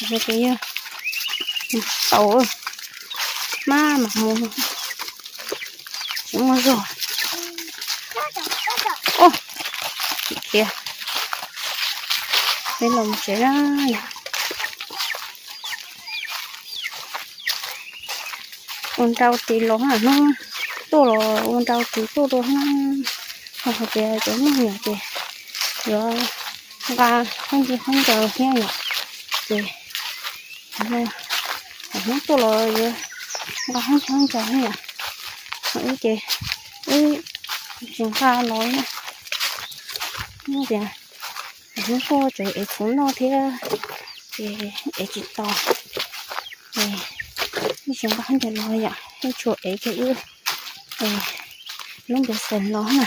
Ces yog tau, maj mam mus, tsis muaj zog. Ub, tsis khiav, peb los mus tsev na. Ua nra ua ris los hnub tuaj los ua nra ua ris tuaj dua hnub, hais tias cov me nyuam ces yuav nqa khaub ncaws khaub ncaws thiab yom, ces hnub tuaj los yuav nqa khaub ncaws khaub ncaws thiab yom, wb ces wb tsis nqa los na, tias hnub tuaj tseem ev txhuv noj thiab, ces ev tsis tau, ces wb tsis nqa khaub ncaws los yom, wb tsuas ev kiag wb lub npe xeem los na,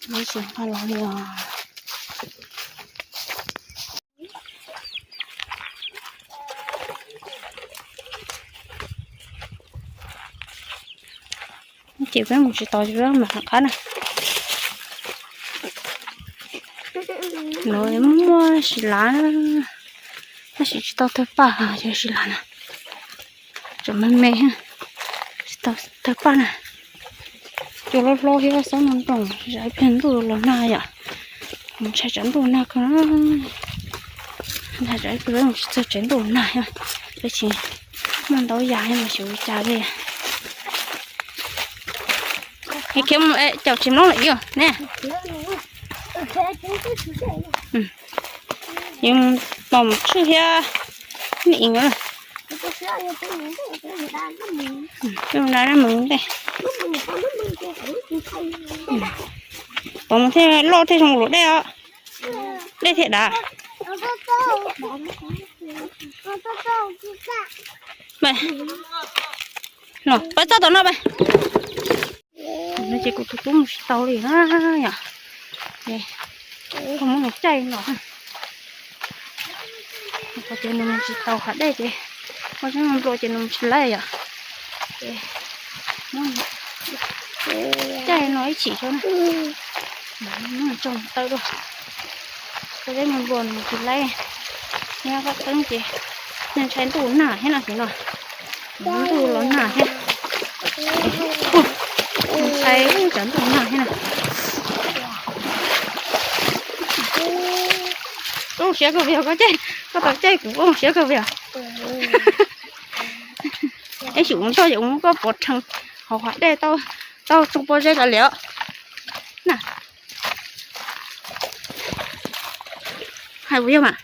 wb tsis nqa los li os. Ces peb mus tsis tau, ces peb mam rov qab na. No muaj siv lav, tab sis tsis tau tawg paj, yog siv lav na, tseem me me, tsis tau tawg paj na. Cua hlob hlob thiab xob nroo nroo, zam ib pliag ntuj los nag yom, mus ntshai tsam ntuj nag kawg na. Ntshai tsam ib pliag mus tsis txog tsev ntuj nag, peb tsis muaj ntau yam mas xyov ua cas li. Es khiav mus caum tsis mloog lawm yog ne. Yus mus tom mus tshwj thiab me ib na, mus ntej. Pom mus thiaj loj thiaj zoo luam dej os. Dej thiaj dav. Pab txoj tom no pab. No ces kuv tus tub mus tsis tau li na yom. Koj muab nws caij los, ces nws mus tsis tau hav dej ces, koj muab nplua ces nws mus tsis laib yom. Ces caij no ib chim xwb na, muab nws tso mus taw dua. Koj muab nplua nws mus tsis laib, nyob qab teeb ces nej ntshai ntuj nag thiab no ces no, ntuj los nag thiab, ntshai tsam ntuj nag thiab na. Ub, siab kawg li os, koj caij, koj tau caij kuv ub siab kawg li os. Ib xyum mus txog ces kuv muab koj pov rhees hauv hav dej tau txog pob zeb kav liam na. Hais kuv yog mas.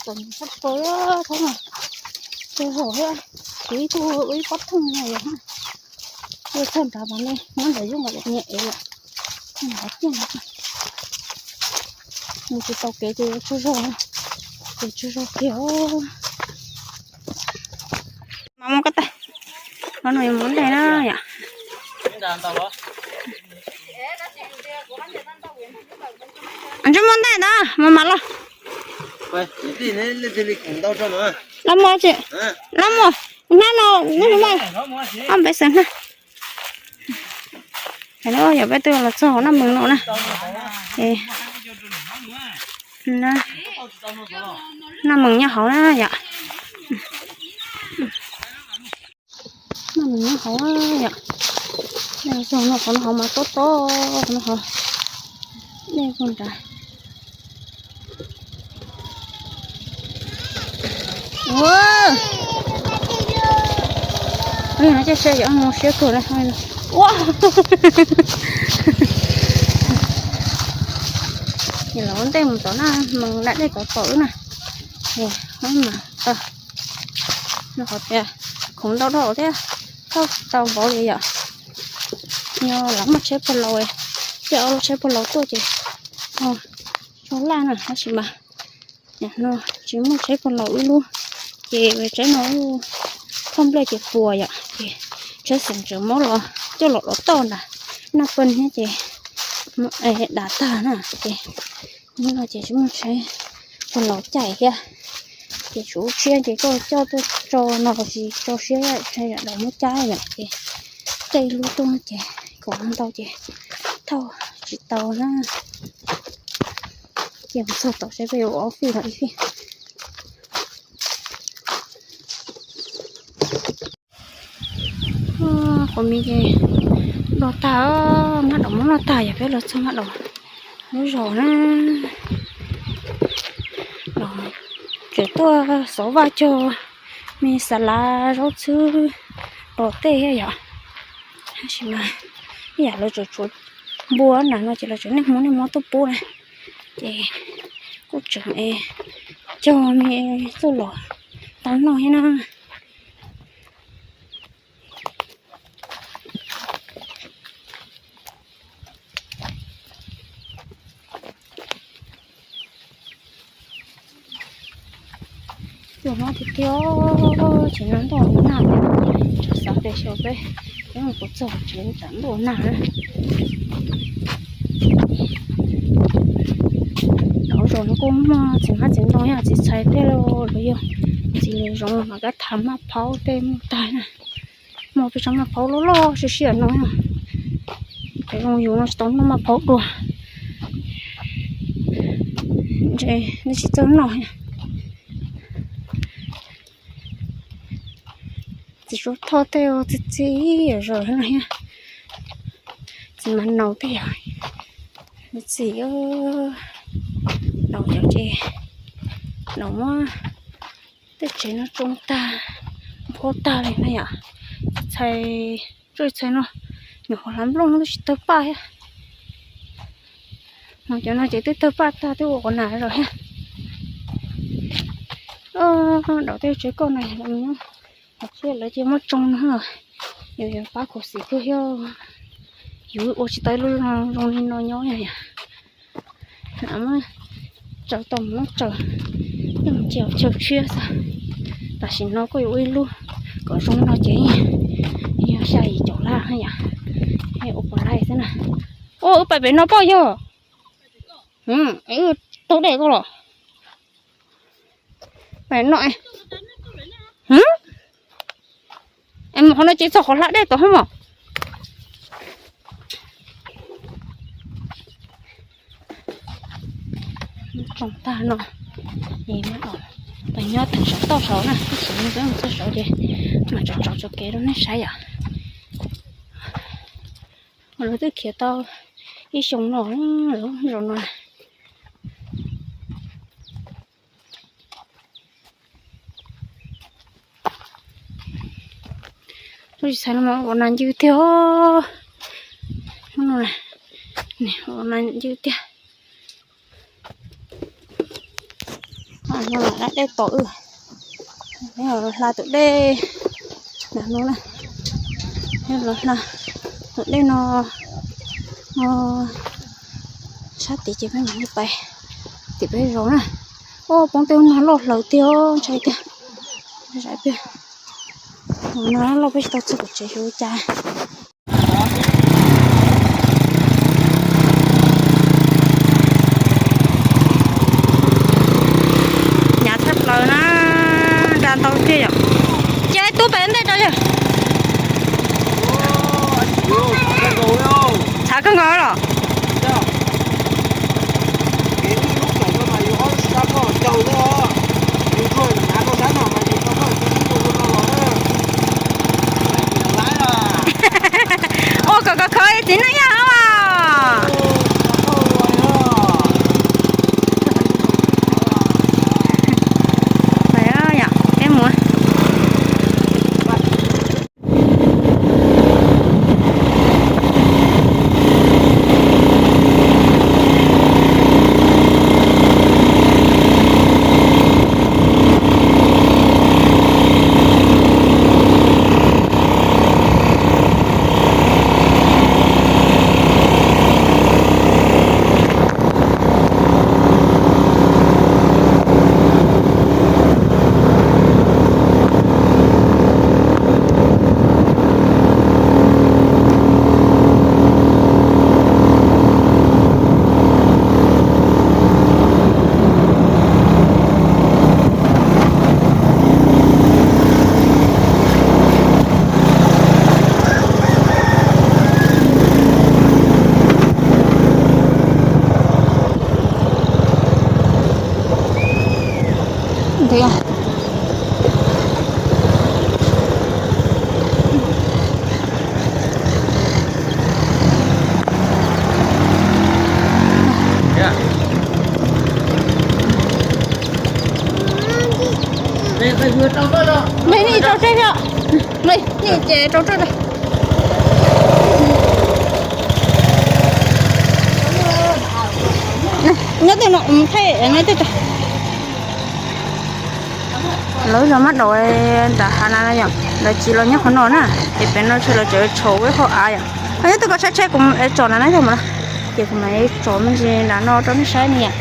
Tom sab pawg thoob no, ces hom thiab, kuv ib tug ua ib pob thooj no yom, ua txog nrad mas nej muab ntawm yub nqaim niam ev lawm, nrad tiag, mus tsis tau kev ces yuav tsaug zog, ces tsaug zog kiag. Mas muab koj tais, no yuav muab ntej na yom. Ntsej muag ntaij ntawd mas mam los. Los mus, los mus, hnab no, hnab no, ob peb xeem na. Yog peb twb los txog hauv Naj Mees no na. Naj Mees nyob hauv na yom. Naj Mees nyob hauv yom. Txog no qhov no hauv mas tob tob no hauv. Dej puag nrad. Ua, no coj se yom, mus siab kawg na. Ua, ces los ua ntej mus tom Naj Mees da dej tod tom wb na. Mas tau, no qhov tias khoom ntau dhau thiab, thauj tsis tau npaum li yom. Nyob lawv muaj tsheb puag laus, coj ob lub tsheb puag laus tuaj ces tsaug laj na, tab sis mas no tsis muaj tsheb puag laus wb lub, ces tsheb no thauj nplej ces puas yom, ces tsheb xeem tseem muab los coj los dov toj ntag, naj pej thiab ces dam tag na, ces hnub no ces tsis muaj tsheb Tsis los caij thiab, ces tshuav lub tshiab ces koj coj tuaj tso no los sis tso siab, yam daus muab cab yom, ces caij ib lub tuaj ces kom ntau ces thauj tsis tau na. Ces mus txog tom saib peb yuav ua ob fij los ib fij. Qhov mi ces noj tag, mab daum muab noj tag, yog peb los txog mab daum lub zos na. Tseem tuaj xov vaj cog me xas lav zaub txhwb los tej thiab yom. Tab sis mas ib yam lawv tseem tshuav npua na no ces lawv tseem niaj hmo niaj hmo tuaj pub na. Ces kuj tseem cog me txuj lom tau noj thiab na. Tuaj hmab tiag tiag, tseem ntuj nag, tseem xav tias xyov peb, peb mus puas txog tseem tsam ntuj nag na. Lawv zaum no kuj muaj txiv hmab txiv ntoo yom, txiv txhais tej los yog txiv lws zoov mas kab tham maj phaub tej muaj tag na. Muaj peb tsob maj phaub loj loj siab siab no. Cov zoo yus no tsis tau noj maj phaub dua. Ntshe nej tsis txawj noj. Txiv Suav Thoj tej txi txiv zom zaws no thiab. Txiv Mas Naus tej yog txiv Naus cov tsev, Naus muab tej tsev no tsoo tag, nphuab tag li na yom. Txhais tsuj txhais no, nyuam qhuav hlav nplooj no twb tsis tawg paj thiab. No cov no ces twb tawg paj tag twb ua quav nas zog thiab. Daus tej tsev koj no los nyob, lawv cia muab tsoo no, yus yuav pab khuv xim kawg thiab. Yus ua tsis tau ib lub zoo li no nyob yom. Muab tsaws tau mus muab tsaws, yeej mus cia chaw tshiab xwb. Tam sim no kuj yuav ua ib lub kom zoo no ces yog xya yim caum lab yom, ua puas laij xwb na. Ua wb pais pem no poj yog, wb taug dej koj los pem no. Es mus qhov no ces txog qhov hla dej tod hos mos. Tsoo tag no, tas nyob tag saum toj saud na, tab sis peb mus txog saud ces mam tsom tsom txoj kev rau nej saib yom. Lawv twb khiav tau ib xyoos no lawm zaum no. Tsis txhais no mas ua nas ncw tiag. Ua nas ncw tiag. Dej tom wb, hla tus dej na, los hla tus dej no sab tid ces peb mam li pais tim peb zos na. Ua poob tej ub no loj hlaws tiag, ntshai tiag. Zam peb, no loj peb tsis tau txog tom tsev xyov li cas. Hnyav tshaj plaws na, nra ntau tiag yom. Ces tub pem ntej rau yog. Tshav kawg nkaus los. Thiab nej rau tseg os, nej ces rau tseg. Nyob tej no, nyob tej lawv zos mab daum nram hav na yom, lawv tsis los nyob qhov no na, ces pem no ces lawv tseem tsham ua ib qho av yom. Nyob twb koj saib tsheb kuv tsom na, nyob tej mus no, ces kuv mam tsom me ntsis nram no rau nej saib ne yom.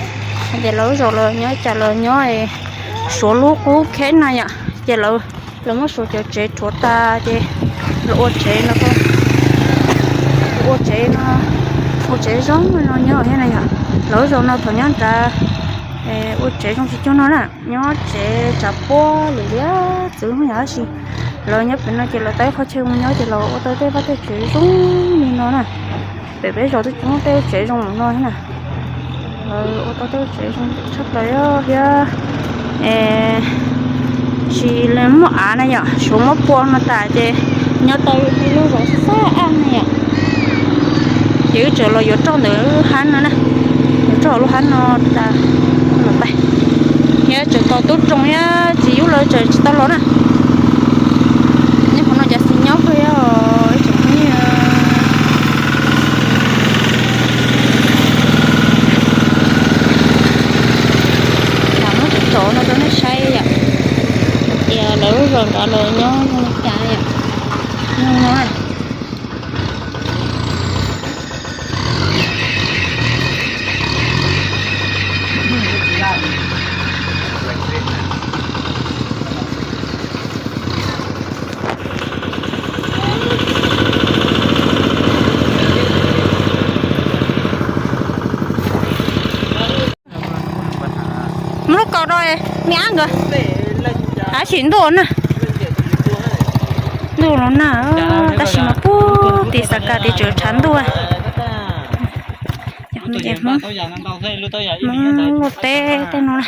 Ces lawv zos los nyob cas los nyob Suav lub qub kheb na yom, ces lawv, lawv muab Suav cov tsev rhuav tas ces lawv ua tsev no, ua tsev no, ua tsev zoo no nyob thiab na yom. Lawv zos no thaum nyob nrad ua tsev zoo tsis cuag no na, nyob tsev tsav puab li liab txwv yam tab sis lawv nyob pem no ces lawv tau ib qho chaw mus nyob ces lawv ua tau tej vaj tej tsev zoo li no na. Pem peb zos twb tsis muaj tej tsev zoo li no thiab na. Lawv ua tau tej tsev zoo tshaj plaws thiab. Tsis muaj av na yom, Suav muab pua no tas ces nyob tau ib lub zos xab xab na yom. Ces wb tseem los yuav roj ntawm hab no na, yuav roj lub hab no tas, thiab tseem tos tub Roos thiab txiv Yub lawv tseem tsis tau los na. Nyob qhov no cas xis nyob kawg os ib tsoom phooj ywg. Lam muab tsom tsom no rau nej saib yom, tias lawv lub zos nrad los nyob zoo li cas yom. Nyob no. Muab lub kaus rau me ab nkawd. Ab sim ntuj na. Ntuj los nag, tab sis mas puag tim Xav Kas tid tseem tshav ntuj. Hmoob, Hmoob luaj teb tej no na.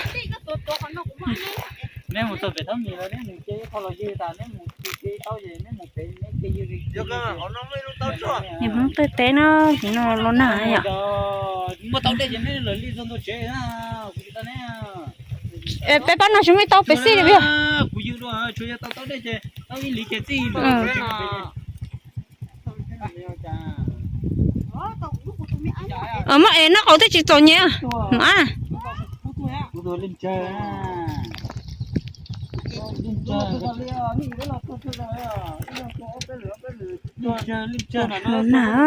Hmoob tej teb na, tim no los nag yom. Peb pab no tsis muaj ib tauv pes xij li os. Muab es noj qau thiaj tsis txaus nyiav mas. Los nag,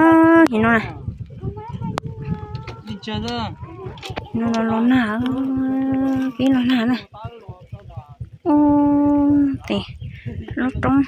no, no los nag, pib los nag na. Ub, tes lub roob.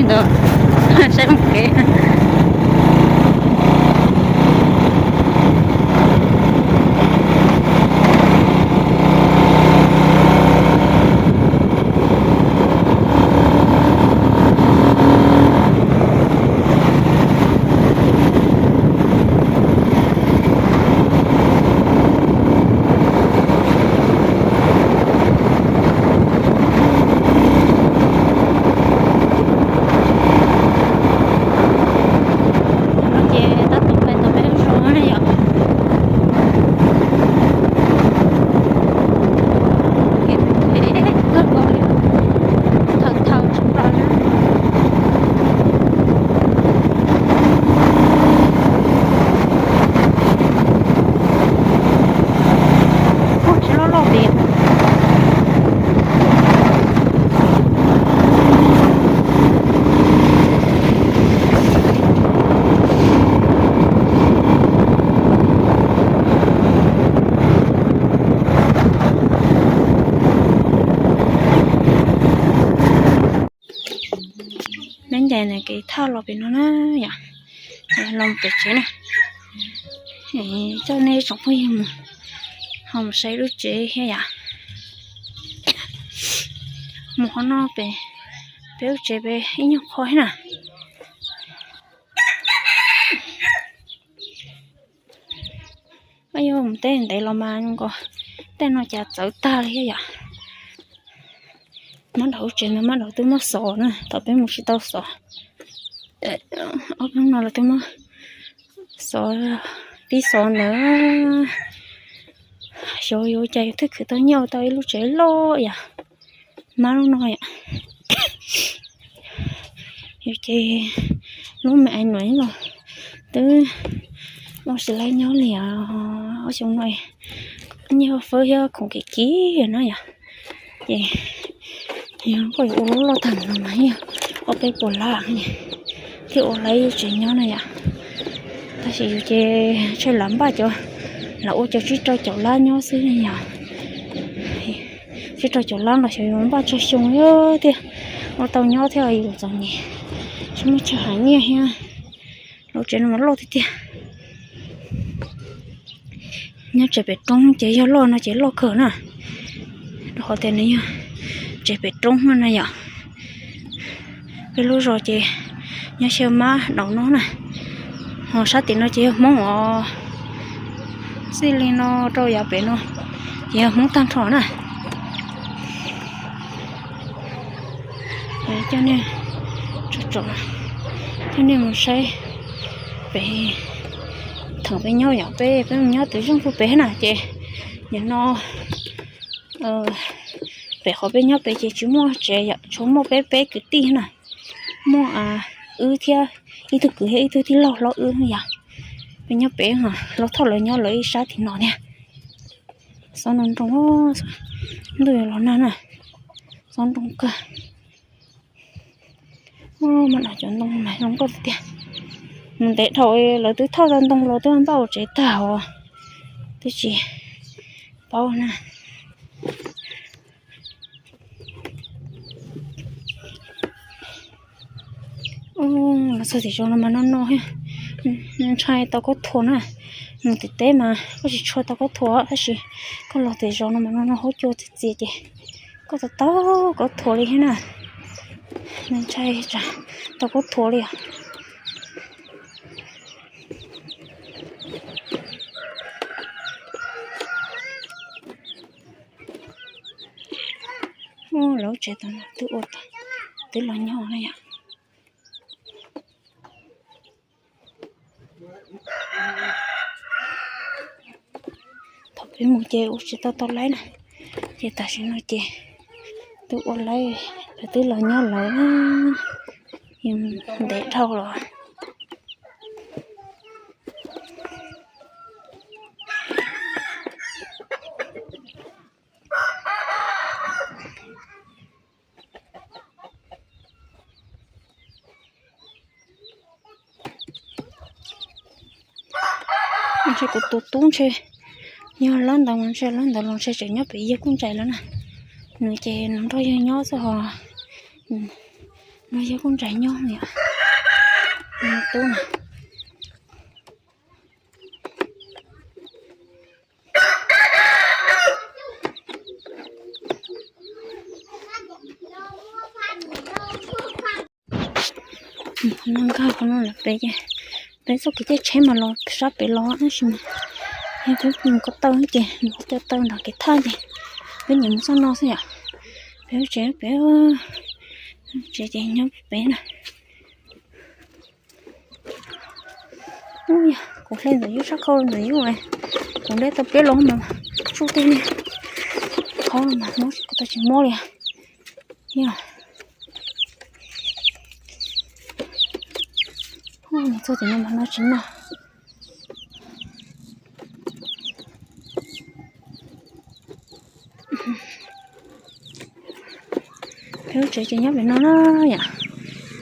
ntawd, saib mus kev. Ces tab tom pais tom peb lub zos na yom. Kawg nkaus li, thaum thaum tsis nplam na. Kuj tsis loj loj tiag. Neb ncaim na kev thauj los pem no na yom, los pem tsev na. Coj nej tsoom phooj ywg mus, ho mus saib lub tsev thiab yom. Mus qhov no pem, peb lub tsev pem ib nyuag qho thiab na. Yog mus tej ntev los mas zoo nkaus tej no cas txawv tag li thiab yom. Mab daum lub tsev ntawd mab daum twb muab xov na, thaum peb mus tsis tau xov. Ob peb no los twb muab xov, tib xov ntawd. Xyov yuav cas yus twb khwv tau nyiaj ua tau ib lub tsev loj yom. Mab lub no yom. Yus ces lub me ais nuam los twb ua tsis laib nyob li os. Ob xyoo no nyiaj fawb thiab khoom kim kim na yom. Ces yog koj yuav ua lub loj tag no mas yog ob peb puas lab thiaj ua laib tsev nyob na yom. Tab sis yus ces tsam lam npaj cov, lam ua cov tsib rau caum lab nyob xwb yom. Tsib rau caum lab los xyov yuav npaj tsawg xyoo thiaj ua tau nyob thiab yus txom nyem, tsis muaj chaw hais nyiaj thiab. Lub tsev no mas loj tiag tiag. Nyob tsev pem roob ces yog loj no ces loj kawg na, rau qhov tias nws yog tsev pem roob no na yom. Peb lub zos ces nyob xyaw mab daum no na, ho sab tim no ces yog Hmoob os. Txij li no rau yav pem no ces yog Hmoob tag nrho na. Coj nej, coj nej mus saib pem, thaum peb nyob yom, peb, peb mus nyob twb zoo rau pem na ces nim no pem qhov peb nyob pem ces tsis muaj tsev yom, tsuas muaj peb, peb kwv tij na, muaj wb thiab ib tug kwv thiab ib tug tij laug hlob wb yom. Peb nyob pem, hlob Thoj lawv nyob lawv ib sab tim no thiab. Xob nroo nroo, ntuj yuav los nag na, xob nroo kawg. Mas cov ntoo mas zoo nkauj tiag tiag. Mus ntev dhau lawv twb thauj tau ntoo los twb npaj ua tsev tag os, twb tsis paub na. Los txog tim zos no mas no no, ntshai tau khaub thuas na. Mus tim teb mas koj tsis tshua tau khaub thuas tab sis koj los tim zos no mas no no huab cua txias txias ces koj tau tau khaub thuas li thiab na. Ntshai tsam tau khaub thuas li os. Lawv tsev tau no twb ua, twb los nyob na yom. Thaum peb mus ces ua tsis tau tau laib na, ces tam sim no ces twb ua laib, lawv twb los nyob lawv, ntev dhau los. Ntshe kuv tus tub ntshe yog lab ntawd, ntshe lab ntawd los ntshe tseem nyob pem yawg Kuj Ntsais lawm na. Nws ces nws nrog yawg nyob xwb hos, No yog kuj ntsais nyob yom. Tub na. No nkag qhov no lawm pem ces peb txoj kev caij tsheb mas los sab pem los tab sis mas yog peb mus ko taw ces mus ko taw nram kev thaj ces peb nyiam mus txoj no xwb yom. Peb lub tsev pem, tsev ces nyob pem na. Kuv hle ntawm yub sab khau ntawm yub, kuv hle tau peb los mas tsuj teg li. Qhov mas mob tsis mob li. Yog txog tim no mas no tsis noj. Peb lub tsev ces nyob pem no na yom,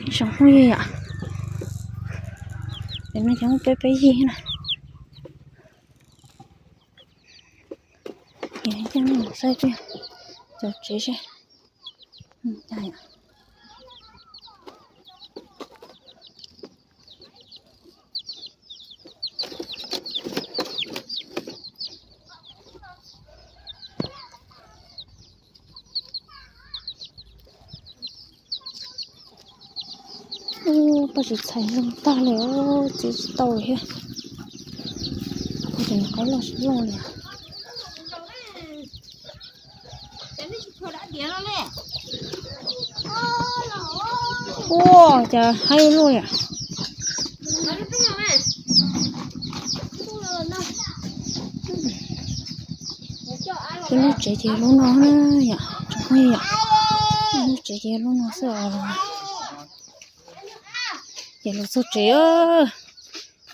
ib tsoom phooj ywg yom. Pem no ces muaj peb peb yig na. Ces coj nej mus saib peb cov tsev seb. Ub, poj tsis txhais zoo tag li, txiav tsis tau li thiab. Ua cas nyuam qhuav loj tsis loj li. Ua cas haib luaj yom. Peb lub tsev ces lub no na yom, tsoom phooj ywg yom. Peb lub tsev ces lub no xwb os. Ces los txog tsev,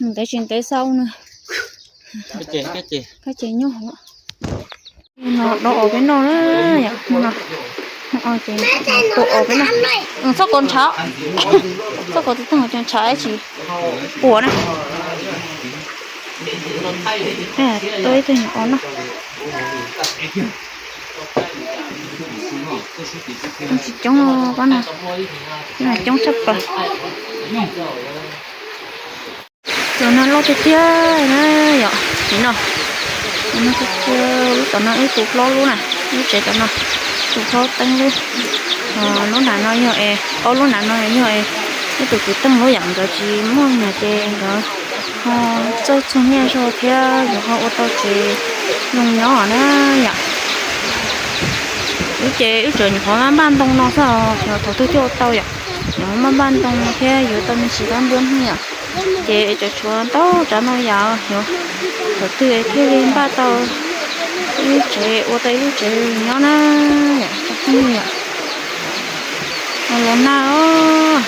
ntev tsis ntev xaus na. Kab ces nyob no, dob os peb noj na, yog no, no ces tua os peb noj. Txhob kov ntshav, txhob kov tus tag cov ntshav ib tsis puas na. Tua ib tug nyuam os noj. Tsis coob pab no, coob tshaj plaws. Cov no loj tiag tiag na yom, tsis no. Lub tom no wb tus hlob lub na, lub tsev tom no, tus hlob teeb lub. Lub nram no yog es, ob lub nram no yog es, wb tus kwv Tooj lub yom, nkawd tsis muaj na ces nkawd ho txawj txog nyiaj zog thiab nkawd ho ua tau tsev zoo nyob na yom. Wb ces wb tseem nyuam qhuav npaj ntoo no xwb os, thaum twg thiaj ua tau yom. Nyuam qhuav npaj npaj ntoo thiab yuav tau me ntsis dab ntuab hnub yom. Ces cov tshuav ntau tsav ntau yam, thaum twg thiaj li npaj tau ib lub tsev, ua tau ib lub tsev nyob na. Los nag os,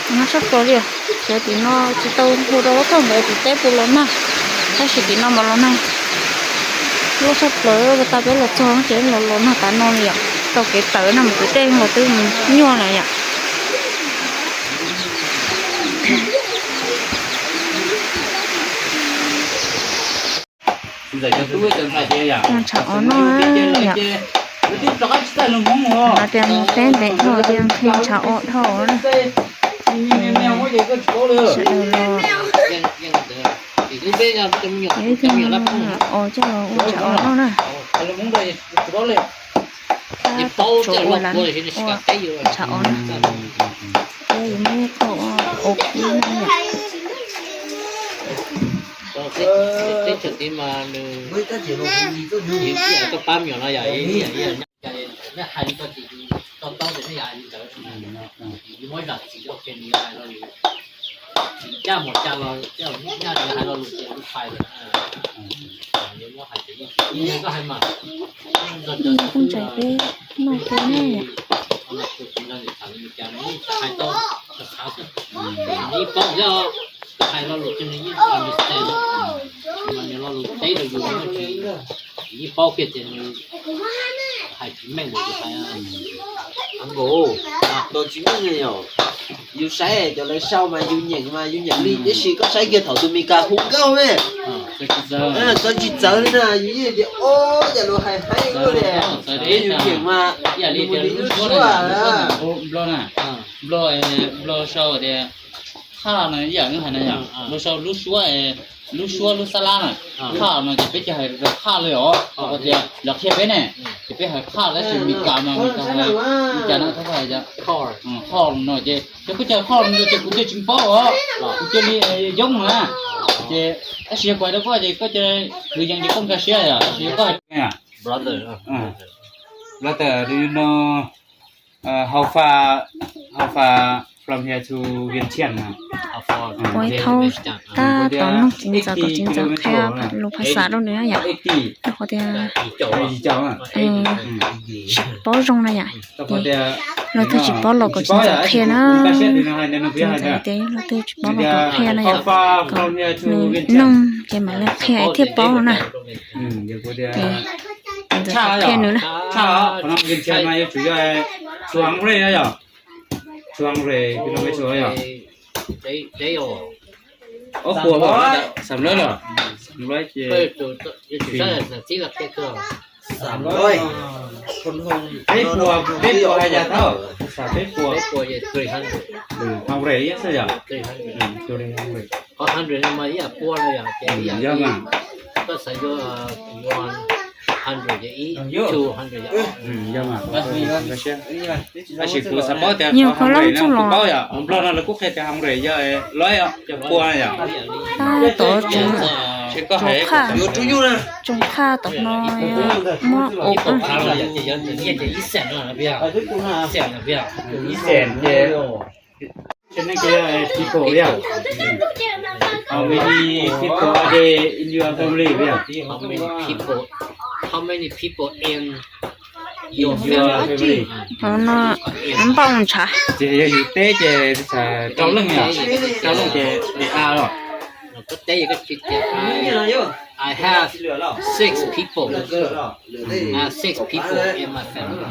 los nag tshaj plaws li. Cov tim no tsis tau hu rau lub thaum ntawd tim teb puas los nag, tab sis tim no mas los nag loj tshaj plaws. Tag peb los txog ces los los nag tas no li yom, tau kev tawm no mus kwv tij los twb nyuaj lawm yom. Ntshav os noj yom. No tias mus teb ntev dhau tias ntshav os dhau na. Sawv daws los ib tug os coj los ua ntshav os noj na. Tab tom tsuav ua lawm ua ntshav os na. Ces yus muab qhau ua ub na yom. Ib yam poj ntxhais peb noj kua na yom. Ib paub yog hais lo lus ces nws yeej understand, mas nws lo lus teb rau yus, nws yeej paub kiag tias nws hais tsis meej li yus hais. Nkaus, tau tsis meej yom. Yus saib cov lawv sau mas yus nyeem mas yus nyeem li, tiam sis koj saib kiag thaum tus Mes Kas hu nkauj ne, txawv tsis txawv li na, yus yeej tias o, yam luag hais heev li. Yus nyeem mas yus mus li lub suab na. Nplog sau tias khaj no ib yam hais na yom, luag sau lub suab, lub suab lub xab lab na. Khaj no ces peb cia hais khaj li os, tias lawv qhia peb ne, ces peb hais khaj tab sis Mes Kas mas Mes Kas hais li cas na, khaj no ces yog koj cia khaj no ces kuv cia tsis paub os, kuv cia li yoob na. Ces tab sis yog kuv hais rau koj ces koj cia khwv yees ces koj nkag siab yom, tab sis yog koj hais brother, do you know how far, how far from here to Vientiane? Ua ib thaub tab tom nug txiv ntxawm kom txiv ntxawm qhia lus phas xav rau nws yom. Rau qhov tias tsis paub zoo na yom. Ces leej twg tsis paub los kom txiv ntxawm qhia na. Txiv ntxawm tias leej twg tsis paub los kom qhia na yom, kom nws noog ces mam li qhia thiaj paub na. Ces txiv ntxawm qhia nws na. Peb puas, peb puas hais cas tau, peb puas, hungry xwb yom. Yog mas, yog mas, tab sis kuv xav paub tias qhov hungry no kuv paub yom, Nplog no lawv kuj qhia tias hungry yog loib, yog pua yom. Tab tom tsoom qhaj, tsoom qhaj tom no muab ua Ib xees ces, ib xees ces people yom. How many people are there in your family yom? How many people, how many people in your family? Hauv no npaum ntshav. Ces yog yus teb ces rau leej yom, rau leej ces de a los. I have six people. I have six people in my family.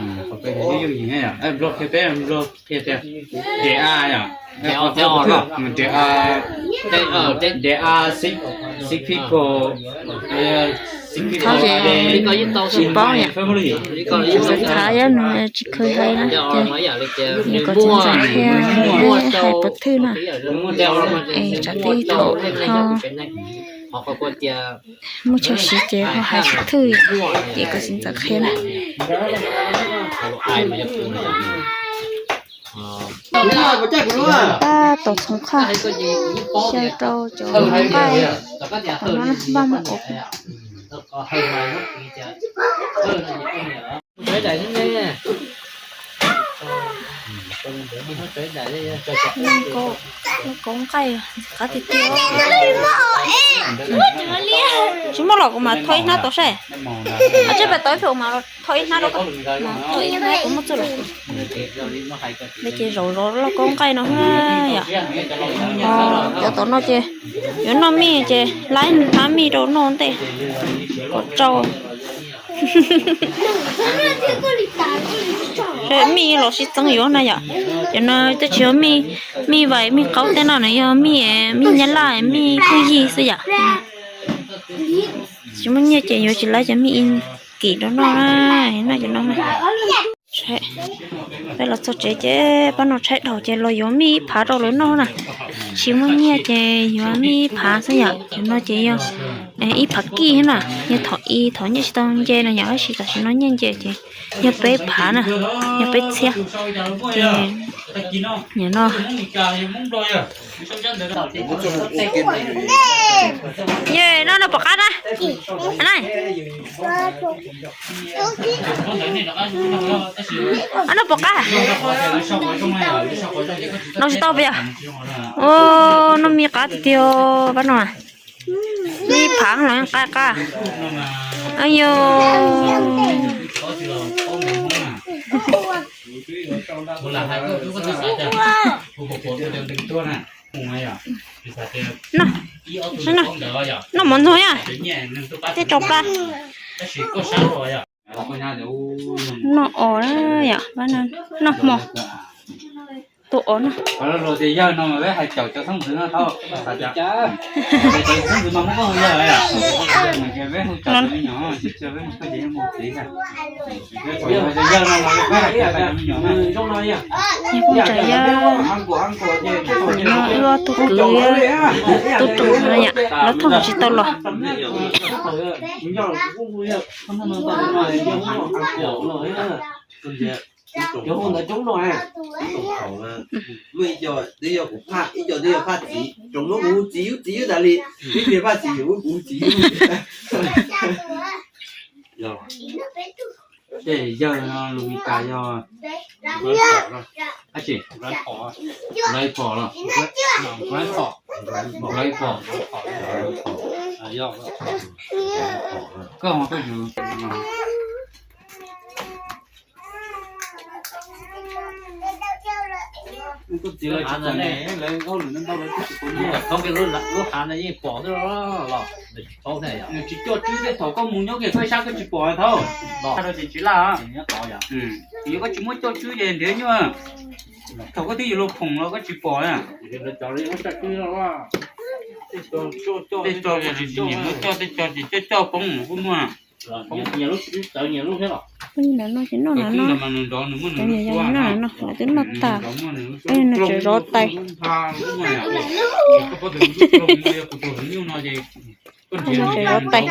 Nplog qhia peb, Nplog qhia tias de a yom. De a, de a, six, six people. Thov ces tsis paub yom. Txawm thav yog nws tsis khwv hais na ces nws kom txiv ntxawm qhia hais puas thwj na. Es tsam tej thaum ho muaj chaw siv ces ho hais puas thwj ces kom txiv ntxawm qhia na. Tab tom txhoov qhaj, xyaw rau cov nqaij tom no na, npaj muab ua. Kauv nqaij ntxim qab tiag tiag. Tsis muaj los kuv mam thau ib hnab tau saib. Tseb pais tau ib pliag mas thau ib hnab rau koj. Kuv muaj txuj lawm. Ces zaum zov lauj kaub nqaij no yom. Cov tom no ces yuav noj mij ces laib hnab mij rau noj ntej kom tsau. Mij los sib txeeb yuav na yom. Cov no twb tsis yog mij, mij vais mij qaub tej no, nws yog mij, mij nyab laj mij phooj ywg xwb yom. Tsis muaj nyiaj ces yuav tsis laib cov mij kim rau noj na, noj cov no. Peb los txog tsev ces pab no tshaib dhau ces los yuav mij ib phav rau lawv noj na. Tsis muaj nyiaj ces yuav mij ib phav xwb yom. Cov no ces yog ib phav kij na, yog thaum i thaum nyiaj tsis tau nce na yom, tab sis tam sim no nyiaj nce ces yog peb phav na, yog peb txhiab. Ces nim no Ye, noj noj pom qab na. Noj pom qab. Noj tsis tau peb yog. Noj mij qab tiag tiag pab no. Mij phav los nqa qab. Yog noj mov ntxuag yom, tej rau plab. Noj os na yom, noj hmo. Tuaj os na. Tias yawg no mas peb hais caum cov thoob ntxwv no tau. Cov thoob ntxwv mas muab koj hu yawg. Peb hu cov me nyuam, peb mus txiv. Yawg no mas peb hais cov me nyuam. Yawg kuj tseem yawg, no wb ob tug kwv, tub tus no yom, lawv thooj tsis tau los. Cov hu ntawd coob no. Muaj ib co twb yog kuv phaj, ib co twb yog phaj txiv, tsoom no kuv hu txiv, txiv tas li. Ib pliag phaj txiv, kuv hu txiv. Tej yawg no lus Mis Kas yog dab tsi? Lawv phom los? Lawv phom. Koj ho koj yus. Koj txiv lawv tsis txawj ne, lawv hauj lwm ntau ntau lawv twb tsis tau nyiaj. Thoob kiag lub hav no yeej pom xwb los, nws tsis paub thiab. Nws tsis coj tswb thiab, thaum koj mus nyob kiag koj ib sab koj tsis pom thiab. Los rau ces tsis laj, nyob tod yom. Yog koj tsis muab coj tswb ces nrhiav nyuaj. Thaum koj twb yuav luag phoom los koj tsis pom na. Tej co ces tsis nyiam muab coj, tej co ces coj coj poob kuj muaj. Nyias lub tswb txawv nyias lub thiab los. Peb noj ces noj na no, cov nyias yog noj na no, lawv twb noj tas. Peb noj tseem zov tais. Peb noj tseem zov tais.